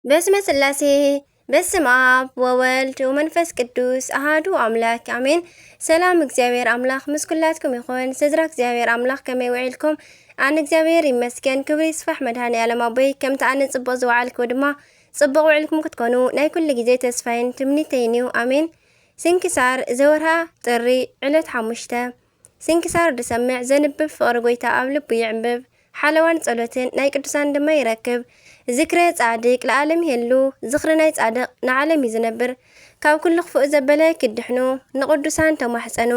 በስመ ስላሴ፣ በስመ ኣብ ወወልድ ወመንፈስ ቅዱስ ኣሃዱ ኣምላክ ኣሜን። ሰላም እግዚኣብሔር ኣምላክ ምስ ኩላትኩም ይኹን። ስድራ እግዚኣብሔር ኣምላክ ከመይ ውዒልኩም? ኣነ እግዚኣብሔር ይመስገን፣ ክብሪ ይስፋሕ መድኃኔ ዓለም ኣቦይ። ከምቲ ኣነ ጽቡቕ ዝወዓልኩ ድማ ጽቡቕ ውዒልኩም ክትኮኑ ናይ ኩሉ ግዜ ተስፋይን ትምኒተይን እዩ። ኣሜን። ስንክሳር ዘወርሃ ጥሪ ዕለት ሓሙሽተ። ስንክሳር ዝሰምዕ ዘንብብ ፍቕሪ ጎይታ ኣብ ልቡ ይዕንብብ፣ ሓለዋን ጸሎትን ናይ ቅዱሳን ድማ ይረክብ። ዝክረ ጻድቅ ለዓለም ይሄሉ፣ ዝኽሪ ናይ ጻድቅ ንዓለም እዩ ዝነብር። ካብ ኩሉ ክፉእ ዘበለ ክድሕኑ ንቅዱሳን ተማሕጸኑ።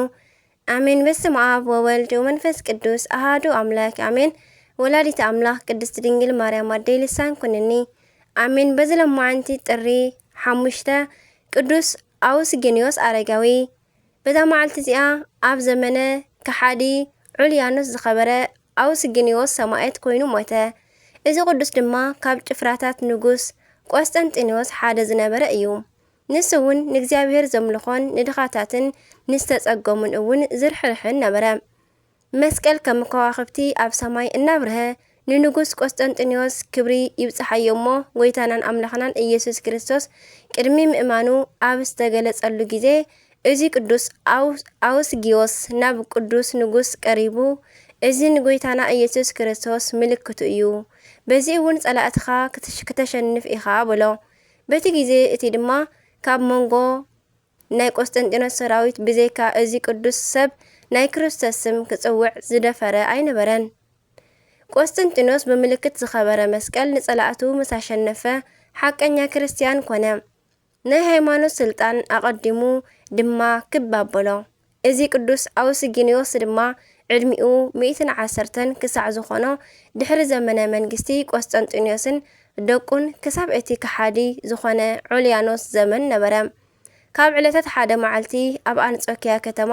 ኣሜን። በስመ ኣብ ወወልድ ወመንፈስ ቅዱስ ኣሃዱ ኣምላክ ኣሜን። ወላዲተ ኣምላክ ቅድስት ድንግል ማርያም ኣደይ ልሳን ኩንኒ። ኣሜን። በዚ ለማዓንቲ ጥሪ ሓሙሽተ ቅዱስ ኣውስጊኒዮስ ኣረጋዊ። በዛ መዓልቲ እዚኣ ኣብ ዘመነ ከሓዲ ዑልያኖስ ዝኸበረ ኣውስጊኒዮስ ሰማዕት ኮይኑ ሞተ። እዚ ቅዱስ ድማ ካብ ጭፍራታት ንጉስ ቆስጠንጢኖስ ሓደ ዝነበረ እዩ። ንሱ እውን ንእግዚኣብሔር ዘምልኾን ንድኻታትን ንዝተጸገሙን እውን ዝርሕርሕን ነበረ። መስቀል ከም ከዋኽብቲ ኣብ ሰማይ እናብርሀ ንንጉስ ቆስጠንጢኖስ ክብሪ ይብጽሓዮ እሞ፣ ጎይታናን ኣምላኽናን ኢየሱስ ክርስቶስ ቅድሚ ምእማኑ ኣብ ዝተገለጸሉ ግዜ፣ እዚ ቅዱስ ኣው-፣ ኣውስጊዮስ ናብ ቅዱስ ንጉስ ቀሪቡ፣ "እዚ ንጎይታና ኢየሱስ ክርስቶስ ምልክቱ እዩ። በዚ እውን ጸላእትኻ ክትሽ-፣ ክተሸንፍ ኢኻ" በሎ። በቲ ግዜ እቲ ድማ ካብ መንጎ ናይ ቆስጠንጢኖስ ሰራዊት ብዘይካ እዚ ቅዱስ ሰብ ናይ ክርስቶስ ስም ክጽውዕ ዝደፈረ ኣይነበረን። ቆስጠንጢኖስ ብምልክት ዝኸበረ መስቀል ንጸላእቱ ምስ ኣሸነፈ ሓቀኛ ክርስትያን ኮነ። ናይ ሃይማኖት ስልጣን ኣቐዲሙ ድማ ክብ ኣበሎ። እዚ ቅዱስ ኣውስጊኒዮስ ድማ ዕድሚኡ ሚእትን ዓሰርተን ክሳዕ ዝኾኖ ድሕሪ ዘመነ መንግስቲ ቆስጠንጢኖስን ደቁን ክሳብ እቲ ከሓዲ ዝኾነ ዑልያኖስ ዘመን ነበረ። ካብ ዕለታት ሓደ መዓልቲ ኣብ ኣንጾኪያ ከተማ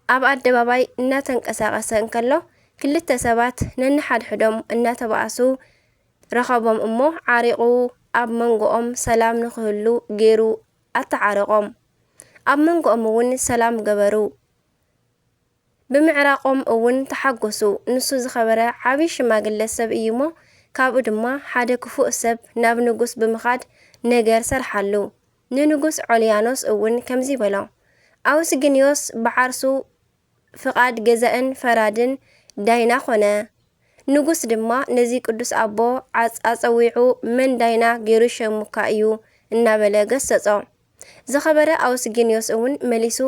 ኣብ ኣደባባይ እናተንቀሳቐሰ እንከሎ፣ ክልተ ሰባት ነንሓድሕዶም እናተባእሱ ረኸቦም እሞ፣ ዓሪቑ ኣብ መንጎኦም ሰላም ንኽህሉ ገይሩ ኣተዓረቖም። ኣብ መንጎኦም እውን ሰላም ገበሩ። ብምዕራቖም እውን ተሓጎሱ። ንሱ ዝኸበረ ዓቢ ሽማግለ ሰብ እዩ እሞ፣ ካብኡ ድማ ሓደ ክፉእ ሰብ ናብ ንጉስ ብምኻድ ነገር ሰርሓሉ። ንንጉስ ዖልያኖስ እውን ከምዚ በሎ፣ ኣውስግንዮስ ብዓርሱ ፍቓድ ገዛእን ፈራድን ዳይና ኾነ። ንጉስ ድማ ነዚ ቅዱስ ኣቦ ዓጽ-፣ ኣጸዊዑ፣ "መን ዳይና ገይሩ ሸሙካ እዩ?" እናበለ ገሰጾ። ዝኸበረ ኣውስግንዮስ እውን መሊሱ፣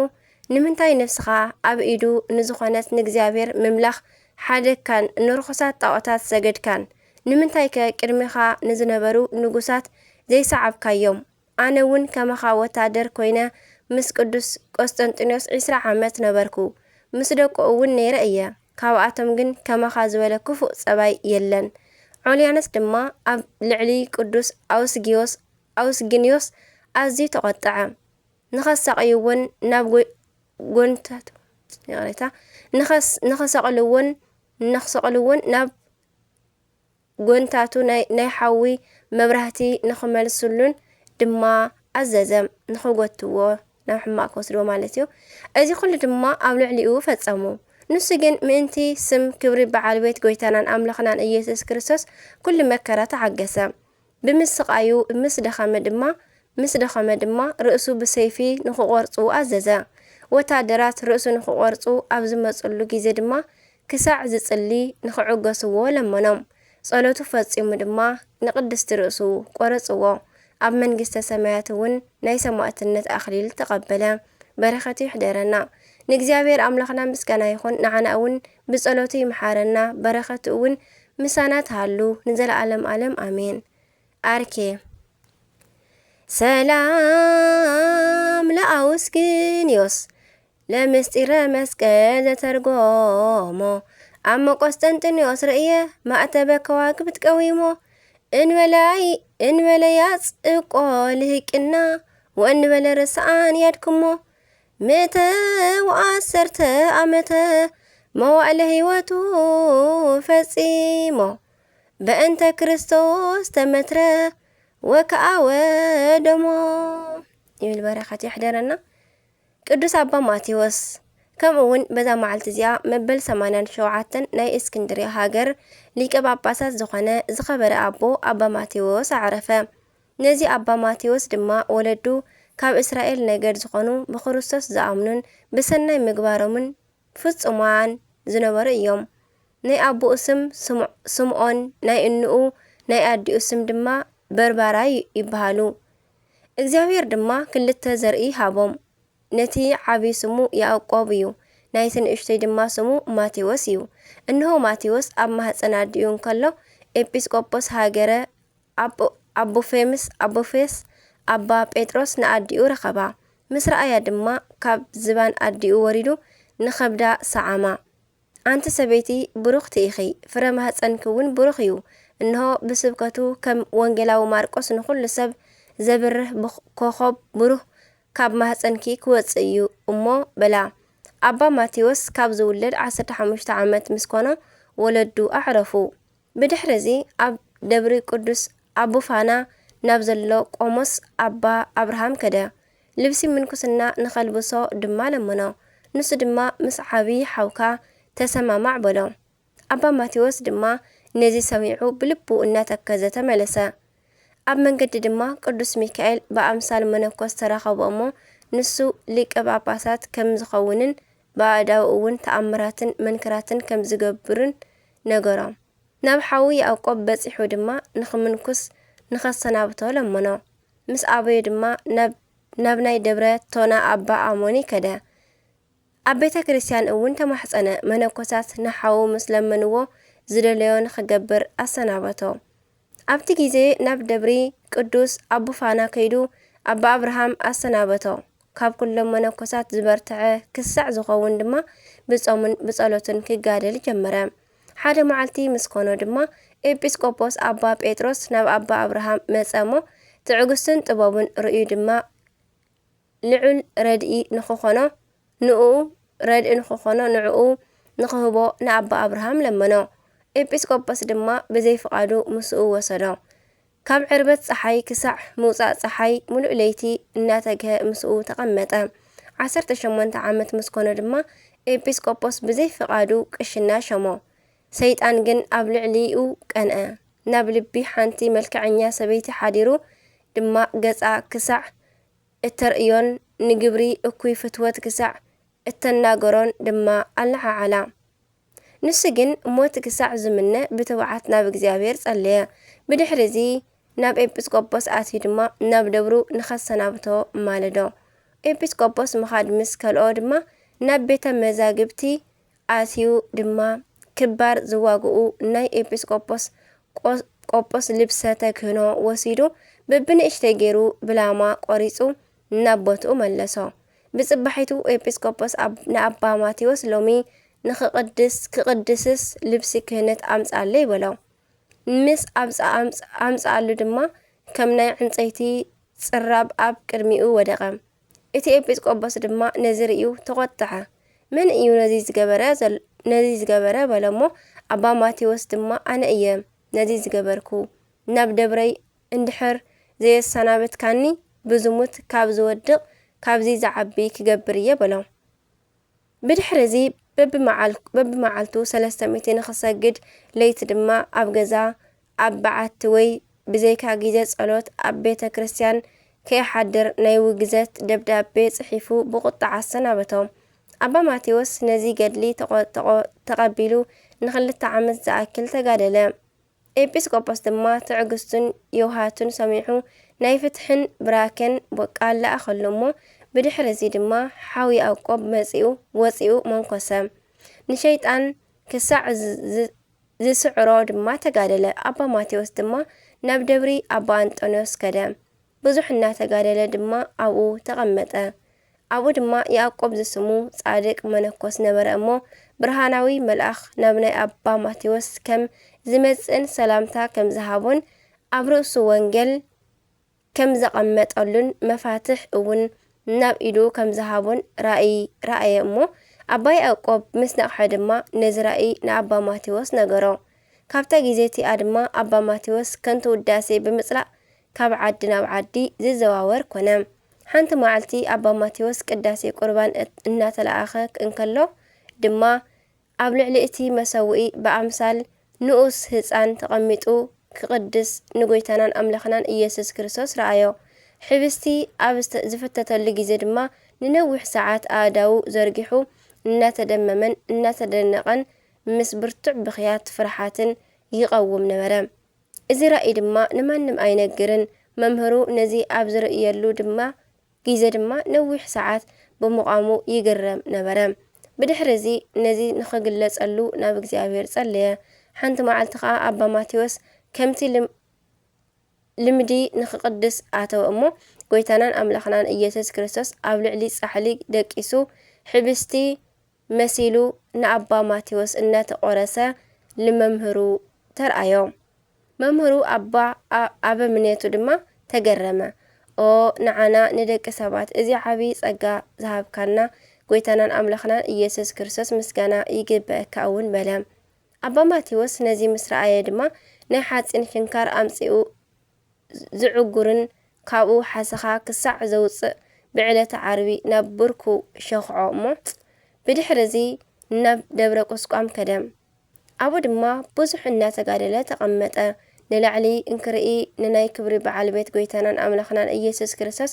"ንምንታይ ነፍስኻ ኣብ ኢዱ ንዝኾነት ንእግዚኣብሔር ምምላኽ ሓደግካን ንርኹሳት ጣኦታት ሰገድካን? ንምንታይከ ቅድሜኻ ንዝነበሩ ንጉሳት ዘይሰዓብካዮም?" ኣነ እውን ከማኻ ወታደር ኮይነ ምስ ቅዱስ ቆስጠንጢኖስ ዒስራ ዓመት ነበርኩ። ምስ ደቁ እውን ነይረ እየ። ካብኣቶም ግን ከማኻ ዝበለ ክፉእ ጸባይ የለን። ዖልያኖስ ድማ ኣብ ልዕሊ ቅዱስ ኣውስጊዮስ፣ ኣውስግንዮስ ኣዝዩ ተቖጥዐ። ንኸሳቕይዎን ናብ ጎ-፣ ጎንታቱ፣ ይቕሬታ፣ ንኸስ-፣ ንኸሰቕልዎን፣ ንኸሰቕልዎን ናብ ጎንታቱ ናይ፣ ናይ ሓዊ መብራህቲ ንኽመልስሉን ድማ ኣዘዘ፣ ንኽጎትዎ፣ ናብ ሕማቕ ክወስድዎ ማለት እዩ። እዚ ኩሉ ድማ ኣብ ልዕሊኡ ፈጸሙ። ንሱ ግን ምእንቲ ስም ክብሪ በዓል ቤት ጎይታናን ኣምላኽናን ኢየሱስ ክርስቶስ ኩሉ መከራ ተዓገሰ። ብምስቓዩ ምስ ደኸመ ድማ፣ ምስ ደኸመ ድማ ርእሱ ብሰይፊ ንኽቖርጹ ኣዘዘ። ወታደራት ርእሱ ንኽቖርጹ ኣብ ዝመጹሉ ግዜ ድማ፣ ክሳዕ ዝጽሊ ንኽዕገስዎ ለመኖም። ጸሎቱ ፈጺሙ ድማ ንቅድስቲ ርእሱ ቆረጽዎ። ኣብ መንግስተ ሰማያት እውን ናይ ሰማዕትነት ኣኽሊል ተቐበለ። በረኸቱ ይሕደረና። ንእግዚኣብሔር ኣምላኽና ምስጋና ይኹን፣ ንዓና እውን ብጸሎቱ ይምሓረና፣ በረኸቱ እውን ምሳና ትሃሉ ንዘለዓለም ዓለም ኣሜን። ኣርኬ። ሰላም ለኣውስግንዮስ ለምስጢረ መስቀል ዘተርጎሞ፣ ኣመ ቆስጠንጢኖስ ርእየ ማዕተበ ከዋክብት ቀዊሞ፣ እንበላይ፣ እንበለያ ጽቆ ልህቅና፣ ወእንበለ ርስዓን ያድክሞ፣ ምእተ ወዓሰርተ ዓመተ መዋእለ ህይወቱ ፈጺሞ፣ በእንተ ክርስቶስ ተመትረ ወከኣ ወደሞ ይብል። በረኸት ይሕደረና። ቅዱስ ኣባ ማቴዎስ። ከምኡ እውን በዛ መዓልቲ እዚኣ መበል ሰማንያን ሸውዓተን ናይ እስክንድርያ ሃገር ሊቀ ጳጳሳት ዝኾነ ዝኸበረ ኣቦ ኣባ ማቴዎስ ኣዕረፈ። ነዚ ኣባ ማቴዎስ ድማ ወለዱ ካብ እስራኤል ነገድ ዝኾኑ ብክርስቶስ ዝኣምኑን ብሰናይ ምግባሮምን ፍጹማን ዝነበሩ እዮም። ናይ ኣቦኡ ስም ስምዖ-፣ ስምዖን፣ ናይ እንኡ ናይ ኣዲኡ ስም ድማ በርባራ ይ-፣ ይበሃሉ። እግዚኣብሔር ድማ ክልተ ዘርኢ ሃቦም። ነቲ ዓቢ ስሙ ያዕቆብ እዩ፣ ናይቲ ንእሽቶይ ድማ ስሙ ማቴዎስ እዩ። እንሆ ማቴዎስ ኣብ ማህጸን ኣዲኡ እንከሎ ኤጲስቆጶስ ሃገረ ኣቦ-፣ ኣቦፌምስ፣ ኣቦፌስ ኣባ ጴጥሮስ ንኣዲኡ ረኸባ። ምስ ረኣያ ድማ ካብ ዝባን ኣዲኡ ወሪዱ ንኸብዳ ሰዓማ። ኣንቲ ሰበይቲ ብሩኽቲ ኢኺ፣ ፍረ ማህጸንኪ እውን ብሩኽ እዩ። እንሆ ብስብከቱ ከም ወንጌላዊ ማርቆስ ንኹሉ ሰብ ዘብርህ ብኽ-፣ ኮኾብ ብሩህ ካብ ማህጸንኪ ክወጽእ እዩ እሞ በላ። ኣባ ማቴዎስ ካብ ዝውለድ ዓሰርተ ሓሙሽተ ዓመት ምስ ኮኖ ወለዱ ኣዕረፉ። ብድሕሪ እዚ ኣብ ደብሪ ቅዱስ ኣቡፋና ናብ ዘሎ ቆሞስ ኣባ ኣብርሃም ከደ። ልብሲ ምንኩስና ንኸልብሶ ድማ ለመኖ። ንሱ ድማ ምስ ዓቢ ሓውካ ተሰማማዕ በሎ። ኣባ ማቴዎስ ድማ ነዚ ሰሚዑ ብልቡ እናተከዘ ተመለሰ። ኣብ መንገዲ ድማ ቅዱስ ሚካኤል ብኣምሳል መነኮስ ተራኸቦ እሞ ንሱ ሊቀ ጳጳሳት ከም ዝኸውንን ብኣእዳዉ እውን ተኣምራትን መንክራትን ከም ዝገብርን ነገሮ። ናብ ሓዉ ያዕቆብ በጺሑ ድማ ንኽምንኩስ ንኸሰናብቶ ለመኖ። ምስ ኣበዮ ድማ ናብ፣ ናብ ናይ ደብረ ቶና ኣባ ኣሞኒ ከደ። ኣብ ቤተ ክርስቲያን እውን ተማሕጸነ። መነኮሳት ንሓዉ ምስ ለመንዎ ዝደለዮ ንኽገብር ኣሰናበቶ። ኣብቲ ግዜ ናብ ደብሪ ቅዱስ ኣቡፋና ከይዱ ኣባ ኣብርሃም ኣሰናበቶ። ካብ ኩሎም መነኮሳት ዝበርትዐ ክሳዕ ዝኸውን ድማ ብጾምን ብጸሎትን ክጋደል ጀመረ። ሓደ መዓልቲ ምስ ኮኖ ድማ ኤጲስቆጶስ ኣባ ጴጥሮስ ናብ ኣባ ኣብርሃም መጸ እሞ ትዕግስትን ጥበቡን ርእዩ ድማ ልዑል ረድኢ ንኽኾኖ ንኡ ረድኢ ንኽኾኖ ንዕኡ ንኽህቦ ንኣባ ኣብርሃም ለመኖ። ኤጲስቆጶስ ድማ ብዘይፍቓዱ ምስኡ ወሰዶ። ካብ ዕርበት ጸሓይ ክሳዕ ምውጻእ ጸሓይ ምሉእ ለይቲ እናተግሀ ምስኡ ተቐመጠ። ዓሰርተ ሸሞንተ ዓመት ምስ ኮኖ ድማ ኤጲስቆጶስ ብዘይፍቓዱ ቅሽና ሸሞ። ሰይጣን ግን ኣብ ልዕሊኡ ቀንአ። ናብ ልቢ ሓንቲ መልክዐኛ ሰበይቲ ሓዲሩ ድማ ገጻ ክሳዕ እተርእዮን ንግብሪ እኩይ ፍትወት ክሳዕ እተናገሮን ድማ ኣለዓዓላ። ንሱ ግን ሞት ክሳዕ ዝምነ ብትብዓት ናብ እግዚኣብሔር ጸለየ። ብድሕሪ እዚ ናብ ኤጲስቆጶስ ኣትዩ ድማ ናብ ደብሩ ንኸሰናብቶ ማለዶ። ኤጲስቆጶስ ምኻድ ምስ ከልኦ ድማ ናብ ቤተ መዛግብቲ ኣትዩ ድማ ክባር ዝዋግኡ ናይ ኤጲስቆጶስ ቆ-፣ ቆጶስ ልብሰ ተክህኖ ወሲዱ በብንእሽተይ ገይሩ ብላማ ቆሪጹ ናብ ቦትኡ መለሶ። ብጽባሒቱ ኤጲስቆጶስ ኣብ-፣ ንኣባ ማቴዎስ ሎሚ ንኽቕድስ፣ ክቕድስስ ልብሲ ክህነት ኣምጽኣለይ በሎ። ምስ ኣምጽ-፣ ኣምጽ-፣ ኣምጽኣሉ ድማ ከም ናይ ዕንጸይቲ ጽራብ ኣብ ቅድሚኡ ወደቐ። እቲ ኤጲስቆጶስ ድማ ነዚ ርእዩ ተቖጥዐ። "መን እዩ ነዚ ዝገበረ ዘል-፣ ነዚ ዝገበረ?" በለ እሞ ኣባ ማቴዎስ ድማ "ኣነ እየ ነዚ ዝገበርኩ። ናብ ደብረይ እንድሕር ዘየሰናበትካኒ ብዝሙት ካብ ዝወድቕ ካብዚ ዝዓቢ ክገብር እየ" በሎ። ብድሕሪ እዚ በብመዓል-፣ በብመዓልቱ ሰለስተ ሚእቲ ንኽሰግድ፣ ለይቲ ድማ ኣብ ገዛ፣ ኣብ በዓቲ ወይ ብዘይካ ግዜ ጸሎት ኣብ ቤተ ክርስቲያን ከይሓድር ናይ ውግዘት ደብዳቤ ጽሒፉ ብቑጥዓ ኣሰናበቶ። ኣባ ማቴዎስ ነዚ ገድሊ ተቖ-፣ ተቖ-፣ ተቐቢሉ ንኽልተ ዓመት ዝኣክል ተጋደለ። ኤጲስቆጶስ ድማ ትዕግስቱን የውሃቱን ሰሚዑ ናይ ፍትሕን ብራኬን ቃል ለኣኸሉ እሞ፣ ብድሕሪ እዚ ድማ ሓው ያዕቆብ መጺኡ፣ ወጺኡ መንኮሰ። ንሸይጣን ክሳዕ ዝ-፣ ዝ-፣ ዝስዕሮ ድማ ተጋደለ። ኣባ ማቴዎስ ድማ ናብ ደብሪ ኣባ ኣንጦንዮስ ከደ። ብዙሕ እናተጋደለ ድማ ኣብኡ ተቐመጠ። ኣብኡ ድማ ያዕቆብ ዝስሙ ጻድቅ መነኮስ ነበረ እሞ፣ ብርሃናዊ መልኣኽ ናብ ናይ ኣባ ማቴዎስ ከም ዝመጽእን ሰላምታ ከም ዝሃቦን፣ ኣብ ርእሱ ወንጌል ከም ዘቐመጠሉን መፋትሕ እውን ናብ ኢዱ ከም ዝሃቦን ራእይ ረኣየ እሞ፣ ኣባ ያዕቆብ ምስ ነቕሐ ድማ ነዚ ራእይ ንኣባ ማቴዎስ ነገሮ። ካብታ ግዜ እቲኣ ድማ ኣባ ማቴዎስ ከንቱ ውዳሴ ብምጽላእ ካብ ዓዲ ናብ ዓዲ ዝዘዋወር ኮነ። ሓንቲ መዓልቲ ኣባ ማቴዎስ ቅዳሴ ቁርባን እት-፣ እናተለኣኸ እንከሎ ድማ ኣብ ልዕሊ እቲ መሰውኢ ብኣምሳል ንኡስ ህጻን ተቐሚጡ ክቕድስ ንጎይታናን ኣምላኽናን ኢየሱስ ክርስቶስ ረኣዮ። ሕብስቲ ኣብ ዝተ-፣ ዝፍተተሉ ግዜ ድማ ንነዊሕ ሰዓት ኣእዳዉ ዘርጊሑ እናተደመመን እናተደነቐን ምስ ብርቱዕ ብኽያት ፍርሓትን ይቐውም ነበረ። እዚ ራእይ ድማ ንማንም ኣይነግርን። መምህሩ ነዚ ኣብ ዝርእየሉ ድማ ግዜ ድማ ነዊሕ ሰዓት ብምቓሙ ይግረም ነበረ። ብድሕሪ እዚ ነዚ ንኽግለጸሉ ናብ እግዚኣብሔር ጸለየ። ሓንቲ መዓልቲ ኸኣ ኣባ ማቴዎስ ከምቲ ልም-፣ ልምዲ ንኽቕድስ ኣተወ እሞ፣ ጎይታናን ኣምላኽናን ኢየሱስ ክርስቶስ ኣብ ልዕሊ ጻሕሊ ደቂሱ፣ ሕብስቲ መሲሉ ንኣባ ማቴዎስ እናተቖረሰ ንመምህሩ ተርኣዮ። መምህሩ ኣባ ኣ-፣ ኣበምኔቱ ድማ ተገረመ። "ኦ፣ ንዓና ንደቂ ሰባት እዚ ዓቢ ጸጋ ዝሃብካና ጎይታናን ኣምላኽናን ኢየሱስ ክርስቶስ ምስጋና ይግበአካ እውን" በለ። ኣባ ማቴዎስ ነዚ ምስ ረኣየ ድማ ናይ ሓጺን ችንካር ኣምጺኡ ዝዕጉርን ካብኡ ሓሰኻ ክሳዕ ዘውጽእ ብዕለተ ዓርቢ ናብ ብርኩ ሸኽዖ እሞ ብድሕሪ እዚ ናብ ደብረ ቁስቋም ከደ። ኣብኡ ድማ ብዙሕ እናተጋደለ ተቐመጠ። ንላዕሊ እንክርኢ ንናይ ክብሪ በዓል ቤት ጎይታናን ኣምላኽናን ኢየሱስ ክርስቶስ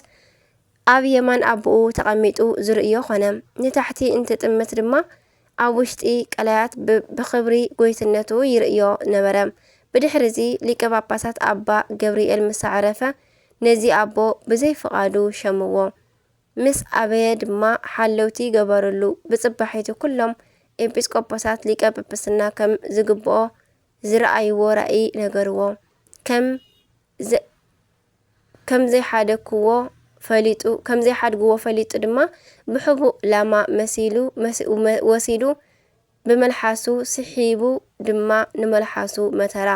ኣብ የማን ኣቦኡ ተቐሚጡ ዝርእዮ ኾነ። ንታሕቲ እንትጥምት ድማ ኣብ ውሽጢ ቀላያት ብ-፣ ብኽብሪ ጎይትነቱ ይርእዮ ነበረ። ብድሕሪ እዚ ሊቀ ጳጳሳት ኣባ ገብርኤል ምስ ኣዕረፈ፣ ነዚ ኣቦ ብዘይ ፍቓዱ ሸምዎ። ምስ ኣበየ ድማ ሓለውቲ ገበሩሉ። ብጽባሒቱ ኩሎም ኤጲስቆጶሳት ሊቀ ጵጵስና ከም ዝግብኦ ዝረኣይዎ ራእይ ነገርዎ። ከም ዘ-፣ ከም ዘይሓደግዎ ፈሊጡ፣ ከም ዘይሓድግዎ ፈሊጡ ድማ ብሕቡእ ላማ መሲሉ መስ-፣ መ-፣ ወሲዱ ብመልሓሱ ስሒቡ ድማ ንመልሓሱ መተራ።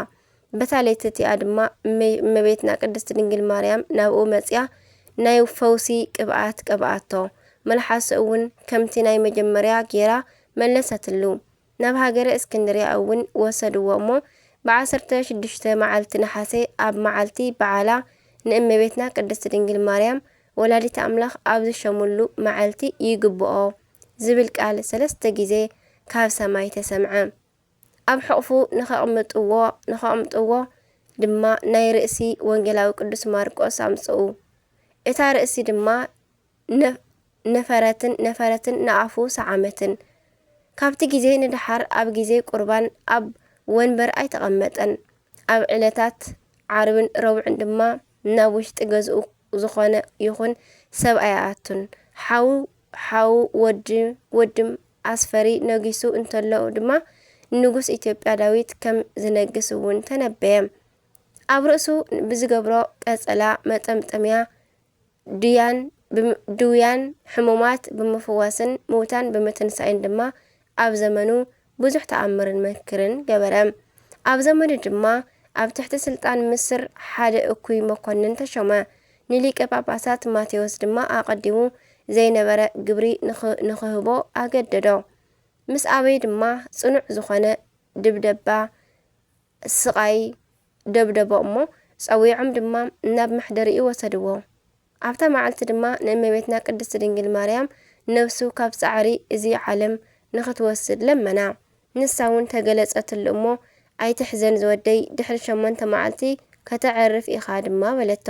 በታ ለይቲ እቲኣ ድማ እመ-፣ እመቤትና ቅድስት ድንግል ማርያም ናብኡ መጺኣ ናይ ፈውሲ ቅብኣት ቀብኣቶ። መልሓሱ እውን ከምቲ ናይ መጀመርያ ጌራ መለሰትሉ። ናብ ሃገረ እስክንድርያ እውን ወሰድዎ እሞ፣ ብዓሰርተ ሽዱሽተ መዓልቲ ነሓሰ ኣብ መዓልቲ በዓላ ንእመቤትና ቅድስት ድንግል ማርያም ወላዲተ ኣምላኽ ኣብ ዝሸሙሉ መዓልቲ ይግብኦ ዝብል ቃል ሰለስተ ግዜ ካብ ሰማይ ተሰምዐ። ኣብ ሕቑፉ ንኸቕምጥዎ፣ ንኸቕምጥዎ ድማ ናይ ርእሲ ወንጌላዊ ቅዱስ ማርቆስ ኣምጽኡ። እታ ርእሲ ድማ ነ-፣ ነፈረትን፣ ነፈረትን ንኣፉ ሰዓመትን። ካብቲ ግዜ ንደሓር ኣብ ግዜ ቁርባን ኣብ ወንበር ኣይተቐመጠን። ኣብ ዕለታት ዓርብን ረቡዕን ድማ ናብ ውሽጢ ገዝኡ ዝኾነ ይኹን ሰብ ኣይኣቱን። ሓው፣ ሓው ወዲ፣ ወድም ኣስፈሪ ነጊሱ እንተሎ ድማ ንጉስ ኢትዮጵያ ዳዊት ከም ዝነግስ እውን ተነበየ። ኣብ ርእሱ ብዝገብሮ ቀጸላ መጠምጠምያ ድያን ብም-፣ ድውያን ሕሙማት ብምፍዋስን ምውታን ብምትንሳኤን ድማ ኣብ ዘመኑ ብዙሕ ተኣምርን መክርን ገበረ። ኣብ ዘመኑ ድማ ኣብ ትሕቲ ስልጣን ምስር ሓደ እኩይ መኮንን ተሾመ። ንሊቀ ጳጳሳት ማቴዎስ ድማ ኣቐዲሙ ዘይነበረ ግብሪ ንኽ-፣ ንኽህቦ ኣገደዶ። ምስ ኣበይ ድማ ጽኑዕ ዝኾነ ድብደባ፣ ስቓይ ደብደቦ እሞ ጸዊዖም ድማ ናብ መሕደሪኡ ወሰድዎ። ኣብታ መዓልቲ ድማ ንእመቤትና ቅድስት ድንግል ማርያም ነፍሱ ካብ ጻዕሪ እዚ ዓለም ንኽትወስድ ለመና። ንሳ እውን ተገለጸትሉ እሞ፣ "ኣይትሕዘን ዝወደይ፣ ድሕሪ ሸሞንተ መዓልቲ ከተዕርፍ ኢኻ" ድማ በለቶ።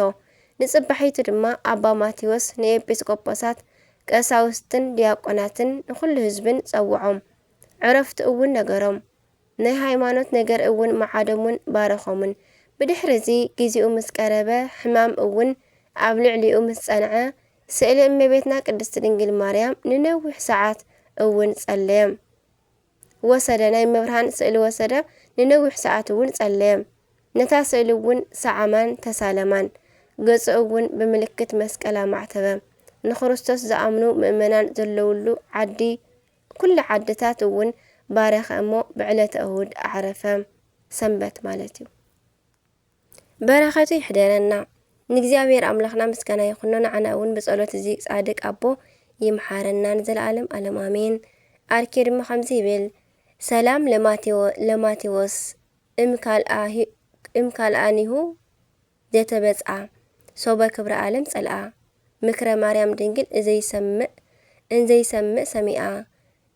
ንጽባሒቱ ድማ ኣባ ማቴዎስ ንኤጲስቆጶሳት፣ ቀሳውስትን ዲያቆናትን ንኹሉ ህዝብን ጸውዖም። ዕረፍቱ እውን ነገሮም። ናይ ሃይማኖት ነገር እውን መዓዶምን ባረኾምን። ብድሕሪ እዚ ግዜኡ ምስ ቀረበ፣ ሕማም እውን ኣብ ልዕሊኡ ምስ ጸንዐ፣ ስእሊ እመቤትና ቅድስት ድንግል ማርያም ንነዊሕ ሰዓት እውን ጸለየ። ወሰደ፣ ናይ መብርሃን ስእሊ ወሰደ፣ ንነዊሕ ሰዓት እውን ጸለየ። ነታ ስእሊ እውን ሰዓማን ተሳለማን። ገጹ እውን ብምልክት መስቀል ኣማዕተበ። ንክርስቶስ ዝኣምኑ ምእመናን ዘለውሉ ዓዲ፣ ኩሉ ዓድታት እውን ባረኸ እሞ ብዕለተ እሁድ ኣዕረፈ። ሰንበት ማለት እዩ። በረኸቱ ይሕደረና። ንእግዚኣብሔር ኣምላኽና ምስጋና ይኹኖ፣ ንዓና እውን ብጸሎት እዚ ጻድቅ ኣቦ ይምሓረና ንዘለዓለም ዓለም ኣሜን። ኣርኬ ድማ ከምዚ ይብል፣ ሰላም ለማቴዎ-፣ ለማቴዎስ እምካልኣሂ-፣ እምካልኣኒሁ ዘተበጽኣ፣ ሶበ ክብረ ዓለም ጸልኣ፣ ምክረ ማርያም ድንግል እዘይሰምዕ፣ እንዘይሰምዕ ሰሚኣ፣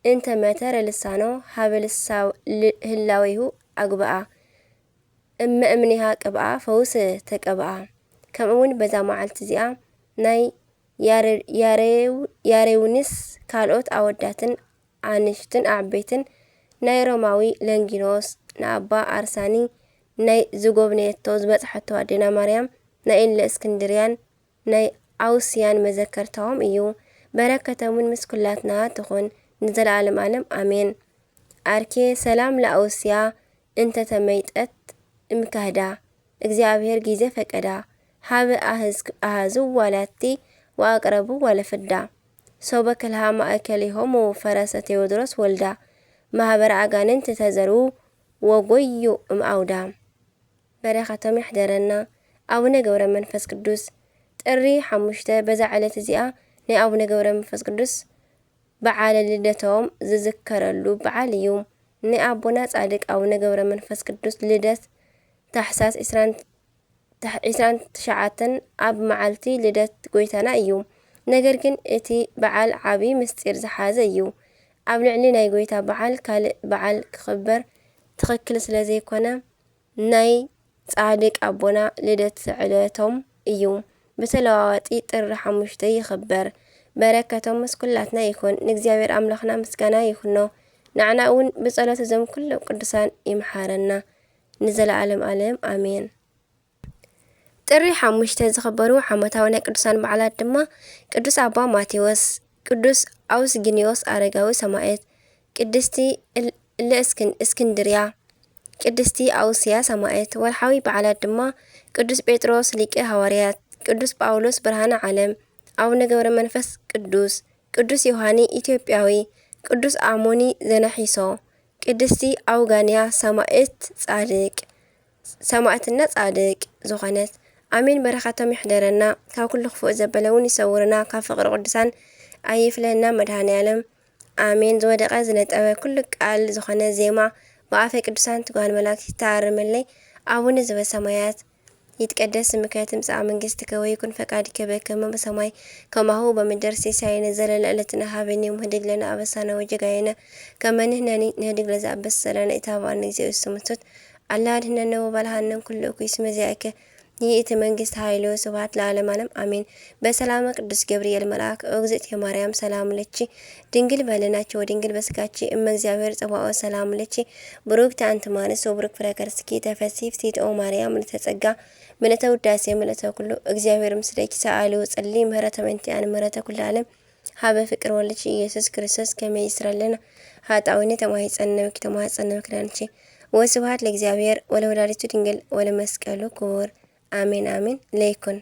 እንተ መተረ ልሳኖ፣ ሃበ ልሳ-፣ ል-፣ ህላዌሁ ኣግብኣ። እመ እምኒሃ ቅብኣ ፈውስ ተቀብኣ። ከምኡ እውን በዛ መዓልቲ እዚኣ ናይ ያሬ-፣ ያሬው-፣ ያሬውንስ ካልኦት ኣወዳትን ኣንሽትን ዓበይትን ናይ ሮማዊ ለንጊኖስ፣ ንኣባ ኣርሳኒ ናይ ዝጎብነየቶ ዝበጽሐቶ ኣዴና ማርያም ናይ እለ እስክንድርያን ናይ ኣውስያን መዘከርታኦም እዩ። በረከቶምን ምስ ኩላትና ትኹን ንዘለዓለም ዓለም ኣሜን። ኣርኬ ሰላም ለኣውስያ እንተ ተመይጠት እምካህዳ፣ እግዚኣብሔር ጊዜ ፈቀዳ፣ ሃበ ኣህዝ-፣ ኣሃዝዋ ላቲ ወኣቅረብዋ ለፍዳ። ሶበ ከልሃ ማእከሊሆሙ ፈረሰ ቴዎድሮስ ወልዳ፣ ማህበረ ኣጋንንት ተዘርዉ ወጎዩ እምኣውዳ። በረኸቶም ይሕደረና። ኣቡነ ገብረ መንፈስ ቅዱስ። ጥሪ ሓሙሽተ፣ በዛ ዕለት እዚኣ ናይ ኣቡነ ገብረ መንፈስ ቅዱስ በዓለ ልደቶም ዝዝከረሉ በዓል እዩ። ናይ ኣቦና ጻድቅ ኣቡነ ገብረ መንፈስ ቅዱስ ልደት ታሕሳስ ዕስራን፣ ታሕ-፣ ዕስራን ትሽዓተን ኣብ መዓልቲ ልደት ጎይታና እዩ። ነገር ግን እቲ በዓል ዓቢ ምስጢር ዝሓዘ እዩ። ኣብ ልዕሊ ናይ ጎይታ በዓል ካልእ በዓል ክኽበር ትኽክል ስለ ዘይኮነ፣ ናይ ጻድቅ ኣቦና ልደት ዕለቶም እዩ። ብተለዋዋጢ ጥሪ ሓሙሽተ ይኽበር። በረከቶም ምስ ኩላትና ይኹን። ንእግዚኣብሔር ኣምላኽና ምስጋና ይኹኖ። ንዓና እውን ብጸሎት እዞም ኩሎም ቅዱሳን ይምሓረና ንዘለዓለም ዓለም ኣሜን። ጥሪ ሓሙሽተ ዝኽበሩ ዓመታዊ ናይ ቅዱሳን በዓላት ድማ ቅዱስ ኣባ ማቴዎስ፣ ቅዱስ ኣውስጊኒዮስ ኣረጋዊ ሰማዕት፣ ቅድስቲ እል-፣ እለ እስክን-፣ እስክንድርያ፣ ቅድስቲ ኣውስያ ሰማዕት። ወርሓዊ በዓላት ድማ ቅዱስ ጴጥሮስ ሊቀ ሃዋርያት፣ ቅዱስ ጳውሎስ ብርሃነ ዓለም፣ ኣቡነ ገብረ መንፈስ ቅዱስ፣ ቅዱስ ዮሃኒ ኢትዮጵያዊ፣ ቅዱስ ኣሞኒ ዘነሒሶ፣ ቅድስቲ ኣውጋንያ ሰማዕት ጻድቅ፣ ሰማዕትና ጻድቅ ዝኾነት። ኣሜን። በረኸቶም ይሕደረና፣ ካብ ኩሉ ክፉእ ዘበለ እውን ይሰውርና፣ ካብ ፍቕሪ ቅዱሳን ኣይፍለና መድኃኔ ዓለም። ኣሜን። ዝወደቐ ዝነጠበ ኩሉ ቃል ዝኾነ ዜማ ብኣፈ ቅዱሳን ትጓን መላእክት ይተኣረመለይ። ኣቡነ ዘበሰማያት ይትቀደስ ስምከ ትምጻእ መንግስትከ ወይኩን ፈቃድከ በከመ በሰማይ ከማሁ በምድር። ሲሳየነ ዘለለ ዕለትነ ሀበነ ዮም ህድግ ለነ አበሳነ ወጌጋየነ ከመ ንሕነኒ ንህድግ ለዘአበሰ ለነ ኢታብአነ እግዚኦ ውስተ መንሱት አላ አድህነነ ወባልሐነ እምኩሉ እኩይ እስመ ዚአከ ይእቲ መንግስት ኃይል ወስብሐት ለዓለመ ዓለም አሜን። በሰላመ ቅዱስ ገብርኤል መልአክ ኦግዝእትየ ማርያም ሰላም ለኪ ድንግል በልናኪ ወድንግል በስጋኪ እመ እግዚአብሔር ጸባኦት ሰላም ለኪ ብሩክቲ አንቲ እም አንስት ወብሩክ ፍሬ ከርስኪ ተፈሲ ፍስሕቲ ኦ ማርያም ምልዕተ ጸጋ ምልዕተ ውዳሴ ምልዕተ ኩሉ እግዚአብሔር ምስሌኪ ሰአሊ ወጸሊ ምህረተ በእንቲአነ ምህረተ ኩሉ ዓለም ሀበ ፍቅር ወልድኪ ኢየሱስ ክርስቶስ ከመ ይስረይ ለነ ኃጣውኢነ ተማሂጸነ ብኪ ተማጸነ ምክዳንኪ። ወስብሐት ለእግዚአብሔር ወለወላዲቱ ድንግል ወለመስቀሉ ክቡር አሜን አሜን። ለይኩን